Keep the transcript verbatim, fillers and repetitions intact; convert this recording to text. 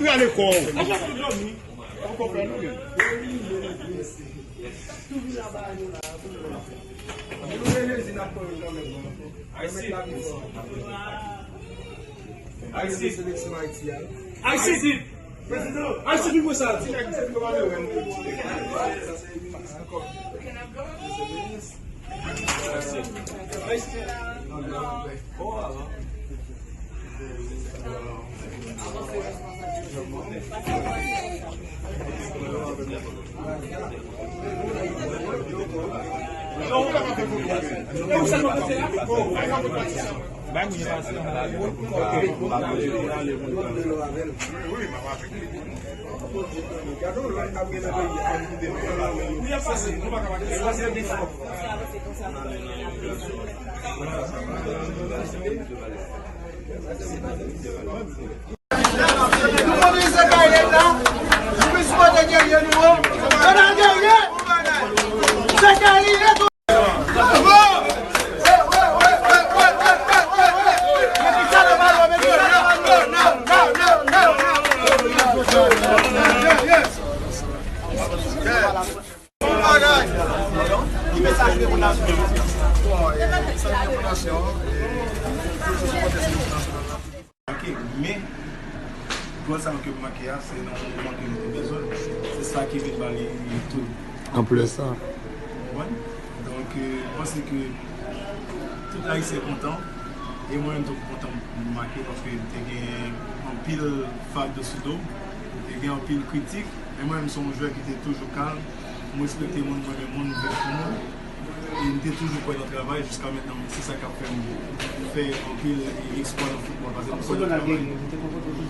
Gade kò w. Ayisyen. Ayisyen. Ayisyen. Ayisyen, vin wè sa. Ki mesaj ou gen pou nasyon an? Bon, e, mesaj pou nasyon an, e, toujou sipòte Selèksyon Nasyonal la. Make, men, gòl sa yo ke m make a, se nan yon moman ke nou te bezwen l. Se sa ki vin ba li tout anplè sa. Ou konprann? Donk, e, m panse ke tout Ayisyen kontan, e mwen menm tou kontan m make, paske m te gen anpil fag de sou do m, m te gen anpil kritik, men mwen menm se yon jwè ki te toujou kalm, m respekte moun, m renmen moun, m vle pou moun. E m te toujou kwè nan travay, jiska mentnan, se sa k ap fè m fè anpil eksplwa nan foutbòl, paske m kwè nan travay.